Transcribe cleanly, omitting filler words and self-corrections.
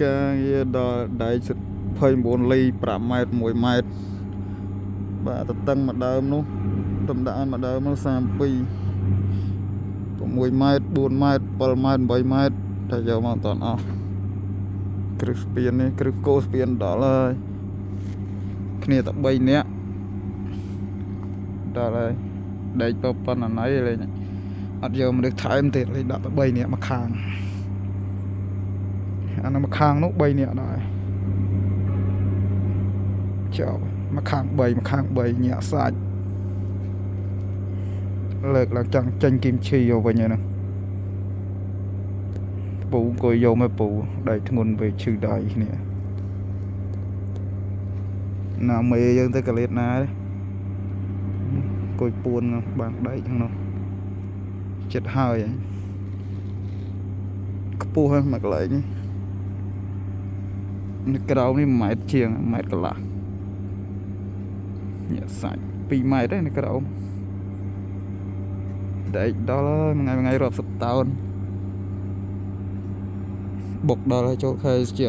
ការងារដល់ដែក29លី5ម៉ែត្រ1ម៉ែត្របាទតតឹងមួយដើមនោះតំដានមួយដើមនោះ32 6ម៉ែត្រ4ម៉ែត្រ7ម៉ែត្រ8ម៉ែត្រតែយកមកមិនតាន់អស់គ្រឹះស្ពាននេះគ្រឹះគោស្ពានដល់ហើយគ្នាតែ3នាក់ដល់ហើយដែកប៉ុណ្ណាណៃលេងអត់យកមនុស្សថែមទៀតលេងដាក់តែ3នាក់មកខាងអានោះមកខាងនោះ3នាក់ដែរចប់មកខាង3មកខាង3ញាក់សាច់លើកឡើងចង់ចេញគីមឈីយកវិញហើយហ្នឹងពូអង្គុយយកមកពូដៃធ្ងន់ពេកឈឺដៃគ្នាណាមេយើងទៅកលៀតណាទេអង្គុយពួនបានដែកខាងនោះចិត្តហើយហើយខ្ពស់ហ្នឹងមកកន្លែងនេះនៅក្រោមនេះ1ម៉ែត្រជាង1ម៉ែត្រកន្លះញាក់សាច់2ម៉ែត្រទេនៅក្រោមដែកដល់ហើយមួយថ្ងៃមួយថ្ងៃរាប់សិបតោនបុកដល់ហើយចូលខែជា